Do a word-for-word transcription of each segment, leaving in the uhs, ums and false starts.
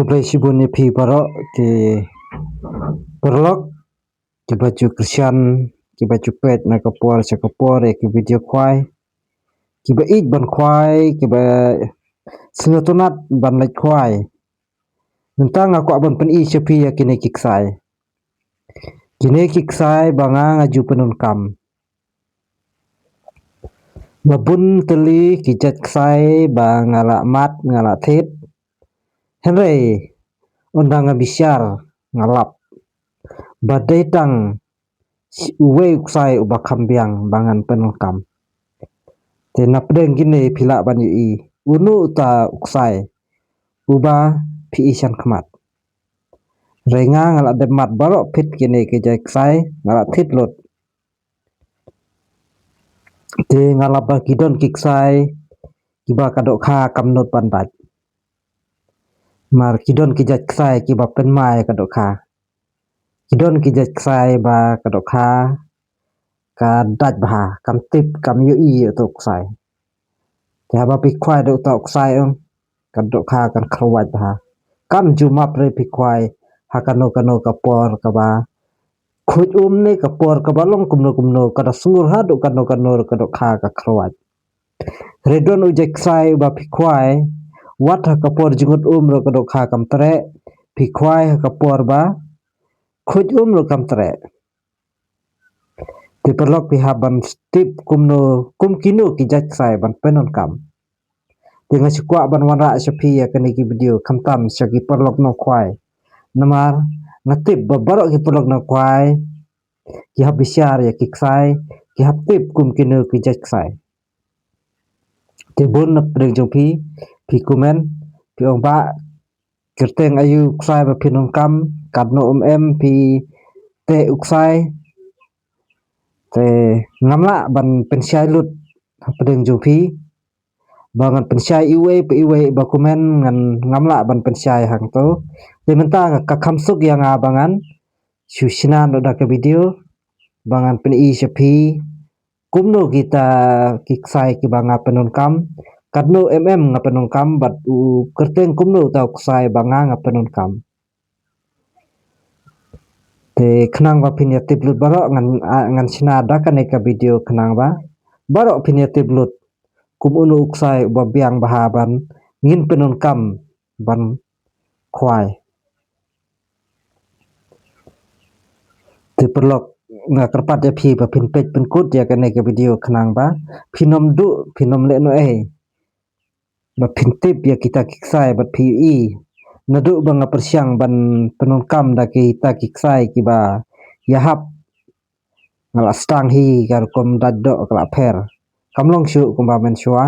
Khublei shibun ïa phi baroh ki paralok kiba ju kyrshan, kiba ju peit na ka por sha ka por ïa ki video khwai, kiba ïeit ban khwai, kiba sngewtynnat ban leit khwai. Mynta nga kwah ban pyni sha phi ïa kine ki ksai. Kine ki ksai ba nga nga ju pyndonkam. Ba bun tylli ki jait ksai ba nga la mad, nga la thied. Hynrei ynda nga bishar, nga lap ba dei tang uwei u ksai uba kham biang ba ngan pyndonkam. Te na pdeng kine phi lah ban ïohi uno uta u ksai uba phi ïashem khmat. Hynrei nga nga la dep mad baroh phi kine ki jait ksai, nga la thied lut. Te nga lap ba ki don ki ksai kiba ka dohkha kam nud ban dait. Namar ki don ki jait ksai kiba pynmai ka dohkha. Ki don ki jait ksai ba ka dohkha ka dait bha, kam tip, kam ïohi ïa uto u ksai. Te haba phi khwai da uto u ksai, em, ka dohkha kan khlawait bha. Kam ju map re phi khwai ha kano kano ka por kaba khuid um ne ka por kaba long kumno kumno, ka da sngur haduh kano kano ka dohkha ka khlawait. Hynrei don u jait ksai uba phi khwai wat ha ka por jngut um ruh ka dohkha kam treh, phi khwai ha ka por ba khuid um ruh kam treh. Te paralok, phi hap ban tip kumno, kum kino ki jait ksai ban pyndonkam. Te nga shu kwah ban wanrah sha phi ïa kane ki video khamtam sha ki paralok nongkhwai. Namar nga tip ba baroh ki paralok nongkhwai ki hap bishar ïa ki ksai, ki hap tip kum kino ki jait ksai. Te bun na pdeng jong phi, phi comment, phi ong ba kyrteng aïu u ksai ba phi donkam, katno mm phi teh u ksai. Te ngam lah ban pynshai lut ha pdeng jong phi. Ba ngan pynshai iwei pa iwei ba comment, ngan, ngam lah ban pynshai hangto. Te mynta ka kham suk ïa nga ba ngan shu shna noh da ka video ba ngan pyni sha phi kumno kita ki ksai kiba nga pyndonkam, katno mm nga pyndonkam bad u kyrteng kumno uta u ksai ba nga nga pyndonkam. Te khnang ba phin ïa tip lut baroh, ngan, ah, ngan shna da kane ka video khnang ba baroh phin ïa tip lut kum uno u ksai uba biang bha ban ngin pyndonkam ban khwai. Te paralok, nga kyrpad ïa phi ba phin peit pynkut ïa kane ka video khnang ba phin ym duh, phin ym leh noh ei, ba phin tip ïa kita ki ksai bad phi ïohi. Naduh ba nga pyrshang ban pyndonkam da kita ki ksai kiba ïahap, nga la sdang hi ka rukom dait doh ka la pher. Kam long shuh kumba mynshuwa.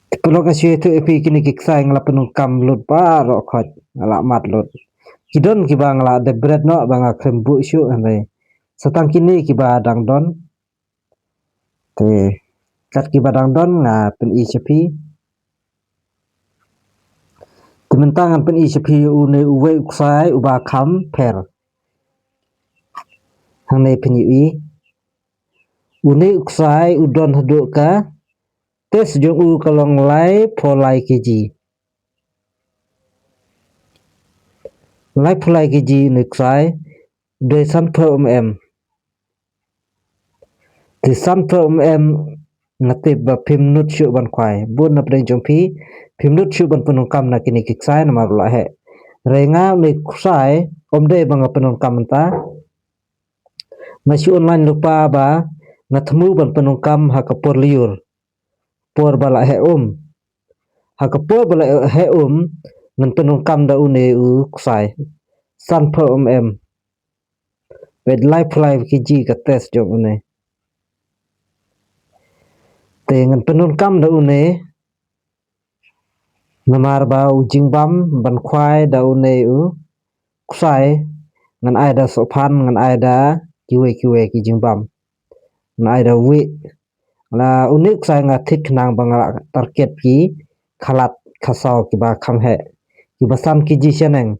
Te paralok, nga shu ïathuh ïa phi, kine ki ksai nga la pyndonkam lut baroh khoit, nga la mad lut. Ki don kiba nga la dep bret noh ba nga khlem buh shuh, hynrei sa tang kine kiba dang don. Te kat kiba dang don nga pyni sha phi. Te mynta ngan pyni sha phi une uwei u ksai uba kham pher. Hangne phin ïohi. Une u ksai u don haduh ka test jong u ka long laiphew lai kg. Laiphew lai kg une u ksai, dei sanphew mm. Te sanphew mm nga tip ba phim nud shuh ban khwai. Bun na pdeng jong phi phim nud shuh ban pyndonkam na kine ki ksai namar u la heh. Hynrei nga une u ksai ym dei ba nga pyndonkam mynta. Nga shu online lypa ba nga thmu ban pyndonkam ha ka por lyiur, por ba la heh um. Ha ka por ba la heh um ngan pyndonkam da une u ksai, sanphew mm. Peit, laiphew lai kg ka test jong une. Te ngan pyndonkam da une namar ba u jingbam ban khwai da une u ksai, ngan ai da sohphan, ngan ai da kiwei kiwei ki jingbam, ngan ai da wieh. La une u ksai nga thied khnang ba nga la target ki khalat khasaw kiba kham heh, kiba san kg shaneng.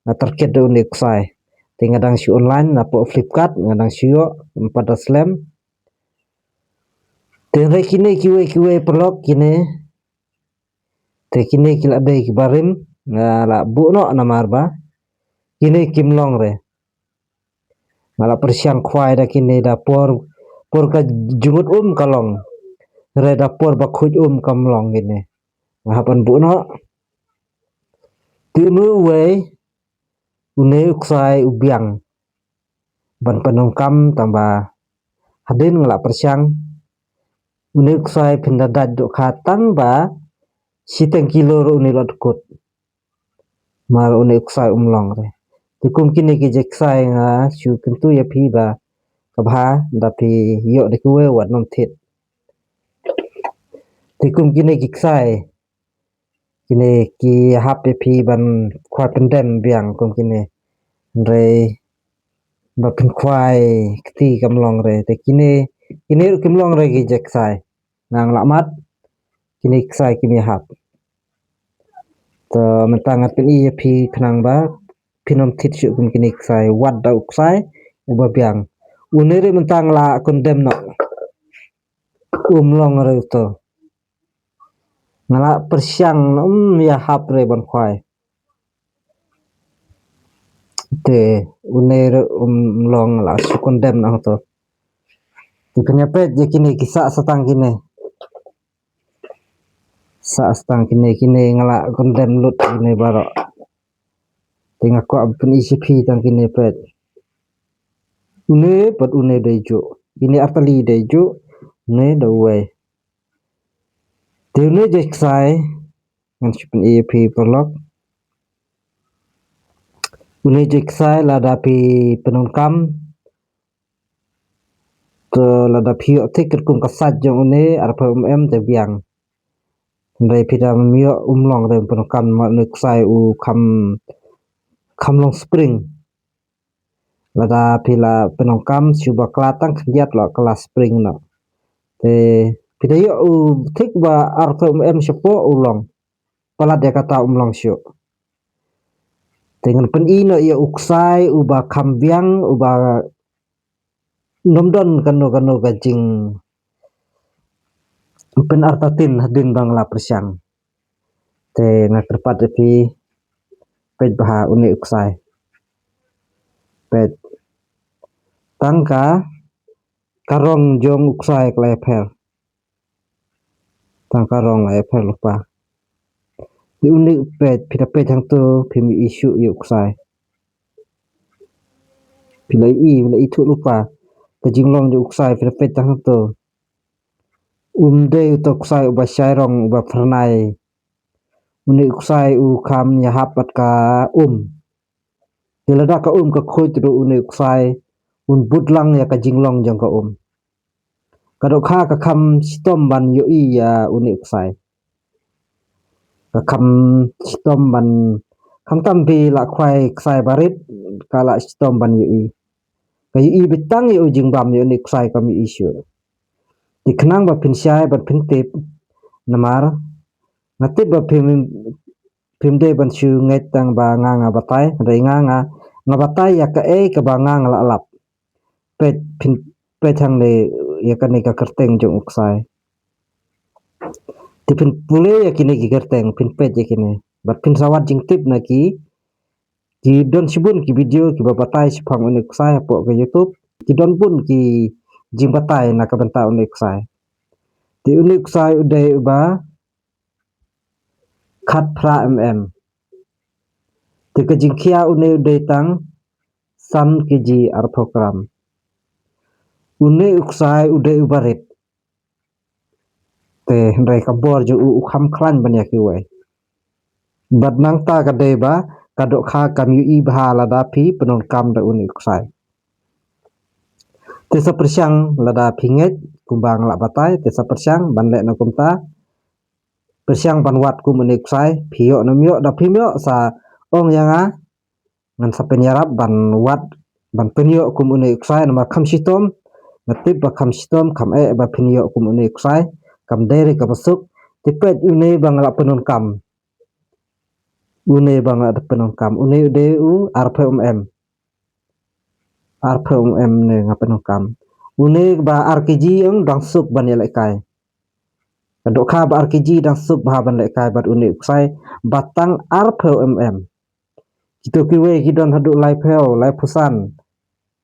Nga target da une u ksai. Te nga dang shu online napoh Flipkart, nga dang shu ïoh, ym pat da slem. Te re kine kiwei kiwei paralok kine. Te kine ki la dei ki barim, nga la buh noh namar ba kine kim long re. Nga la pyrshang khwai da kine da por, por ka jngut um ka long. Re da por ba khuid um kam long kine. Nga hap ban buh noh. Te une uwei, une u ksai u biang ban pyndonkam tang ba hadien nga la pyrshang. Une u ksai phin da dait dohkha tang ba shiteng kilo ruh une u la dkut. Mar une u ksai um long re. Te kum kine ki jait ksai nga shu kyntu ïa phi ba ka bha da phi ïoh da kiwei wat nym thied. Te kum kine ki ksai, kine ki hap ïa phi ban khwai pyndem biang kum kine. Hynrei ba phin khwai kti kam long re. Te kine, kine ruh kim long re ki jait ksai. Nga la mat, kine ksai kim ïahap. To mynta ngan pyni ïa phi khnang ba phin nym thied shuh kum kine ksai, wat da u ksai uba biang. Une re mynta nga la kyndem noh. Um long re uto. Nga la pyrshang, um ïahap re ban khwai. Te une re um long, la shu kyndem noh to. Te phin ïa peit ïa kine ki sah sa tang kine. Sah sa tang kine, kine nga la kyndem lut kine baroh. Te nga kwah pyni sha phi tang kine, peit. Une pat une dei juh. Kine artylli dei juh. Une da uwei. Te une jait ksai ngan shu pyni ïa phi paralok. Une jait ksai lada phi pyndonkam, to lada phi ïoh thik katkum ka sait jong une arphew mm te biang. Hynrei phi da ym ïoh, um long re, pyndonkam namar une u ksai u kham, kham long spring. Lada phi la pyndonkam shu bakla tang khyndiat la ka la spring noh. Te phi da ïoh u thik ba arphew mm shapoh u long. Palat ïa kata um long shuh. Te ngan pyni noh ïa u ksai uba kham biang, uba ym don kano kano ka jing pynartatien hadien ba nga la pyrshang. Te nga kyrpad ïa phi, peit bha une u ksai. Peit. Tang ka, ka rong jong u ksai ka la ïapher. Tang ka rong la ïapher lypa. Te une u peit, phi da peit hangto, phim ïohi shuh ïa u ksai. Phi la ïohi, phi la ithuh lypa ka jinglong jong u ksai, phi da peit tang hangto. Um dei uto u ksai uba shai rong, uba phyrnai. Une u ksai u kham ïahap bad ka um. Te lada ka um ka khuid ruh une u ksai un bud lang ïa ka jinglong jong ka um. Ka dohkha ka kham shitom ban ïohi ïa une u ksai. Ka kham shitom ban, khamtam phi la khwai ksai barit, ka la shitom ban ïohi. Ka ïohi beit tang ïa u jingbam, ïa une u ksai kam ïohi shuh. Te khnang ba phin shai bad phin tip, namar nga tip ba phim, phim dei ban shu ngeit tang ba nga nga batai, hynrei nga nga, nga batai ïa kaei kaba nga nga la lap. Peit, phin peit hangne ïa kane ka kyrteng jong u ksai. Te phin pule ïa kine ki kyrteng, phin peit ïa kine. Bad phin sa wad jingtip na ki, ki don shibun ki video kiba batai shaphang une u ksai hapoh ka YouTube. Ki don bun ki jingbatai na ka bynta une u ksai. Te une u ksai u dei uba khatphra mm. Te ka jingkhia une u dei tang san kg arphew gram. Une u ksai u dei uba rit. Te hynrei ka bor jong u u kham khlaiñ ban ïa kiwei. Bad nangta ka dei ba ka dohkha kam ïohi bha lada phi pyndonkam da une u ksai. Te sa pyrshang lada phi ngeit kumba nga la batai, te sa pyrshang ban leh na kumta. Pyrshang ban wad kum une u ksai, phi ïoh ne ym ïoh, da phim ïoh sa ong ïa nga, ngan sa pynïarap ban wad, ban pynïoh kum une u ksai, namar kham shitom, nga tip ba kham shitom, kham eh ba phin ïoh kum une u ksai, kam dei re kaba suk. Te peit une ba nga la pyndonkam. Une ba nga la pyndonkam, une u dei u arphew mm. Arphew mm ne nga pyndonkam. Une ba ar kg ong dang suk ban ïalehkai. Ka dohkha ba ar kg dang suk bha ban lehkai bad une u ksai ba tang arphew mm. Kito kiwei ki don haduh laiphew, laiphew san,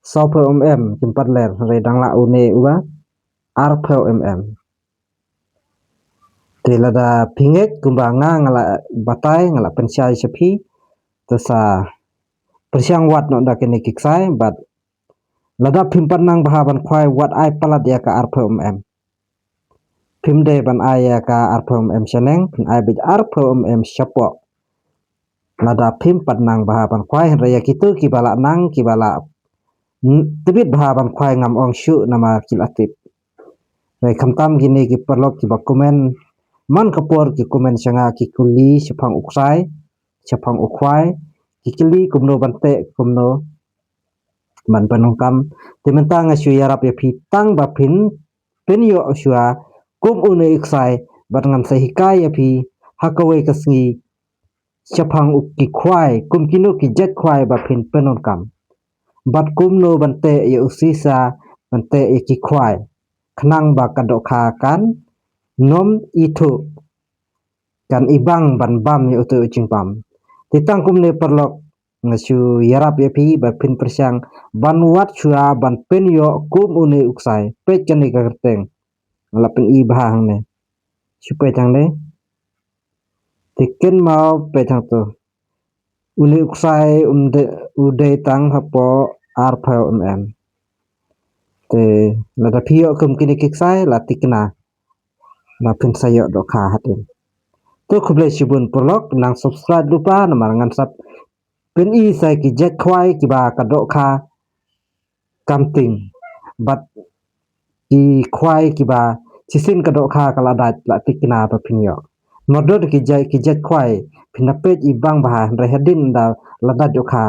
sawphew mm, kim pat ler, hynrei dang lah une uba arphew mm. Te lada phi ngeit kumba nga nga la batai, nga la pynshai sha phi, to sa pyrshang wad noh da kine ki ksai bad lada phim pat nang bha ban khwai, wad ai palat ïa ka arphew mm. Phim dei ban ai ïa ka arphew mm shaneng, phin ai beit arphew mm shapoh. Lada phim pat nang bha ban khwai, hynrei ïa kito kiba la nang, kiba la n-, tbit bha ban khwai, ngam ong shuh namar ki la tip. Hynrei khamtam kine ki paralok kiba comment man ka por, ki comment sha nga, ki kylli shaphang u ksai, shaphang u khwai, ki kylli kumno ban teh, kumno ban pyndonkam. Te mynta nga shu ïarap ïa phi tang ba phin pynïoh shuwa kum une u ksai bad ngan sa hikai ïa phi ha kawei ka sngi shaphang u ki khwai, kum kino ki jait khwai ba phin pyndonkam bad kumno ban teh ïa u sisa, ban teh ïa ki khwai, khnang ba ka dohkha kan nym ithuh, kan ibang ban bam ïa uto u jingbam. Te tang kumne paralok, nga shu ïarap ïa phi ba phin pyrshang ban wad shuwa ban pynïoh kum une u ksai. Peit kane ka kyrteng, nga la pyni bha hangne. Shu peit hangne. Te kynmaw peit hangto. Une u ksai um de, u dei tang hapoh arphew mm. Te lada phi ïoh kum kine ki ksai, la thikna ba phin sa ïoh dohkha hadien. To khublei shibun paralok, nang subscribe lypa namar ngan sa pyni sa ki jait khwai kiba ka dohkha kam tieng bad ki khwai kiba shisien ka dohkha ka la dait, la thikna ba phin ïoh. Namar don ki jait, ki jait khwai phin da peit ibang bha, hynrei hadien da la dait dohkha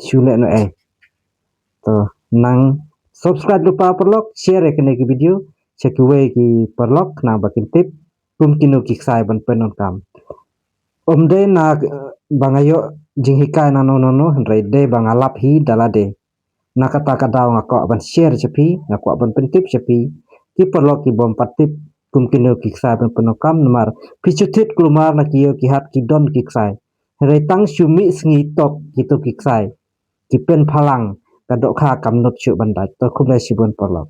shu leh noh ei. To nang subscribe lypa paralok, share ïa kane ka video sha kiwei ki paralok khnang ba kin tip kum kino ki ksai ban pyndonkam. Ym dei na, eh, ba nga ïoh jinghikai nano nano, hynrei dei ba nga lap hi da lade. Na kata ka daw nga kwah ban share sha phi, nga kwah ban pyntip sha phi ki paralok ki bym pat tip kum kino ki ksai ban pyndonkam, namar phi shu thied kulmar na ki ïew ki hat ki don ki ksai. Hynrei tang shu mih sngi tok kito ki ksai ki pynphalang, ka dohkha kam nud shuh ban dait. To khublei shibun paralok.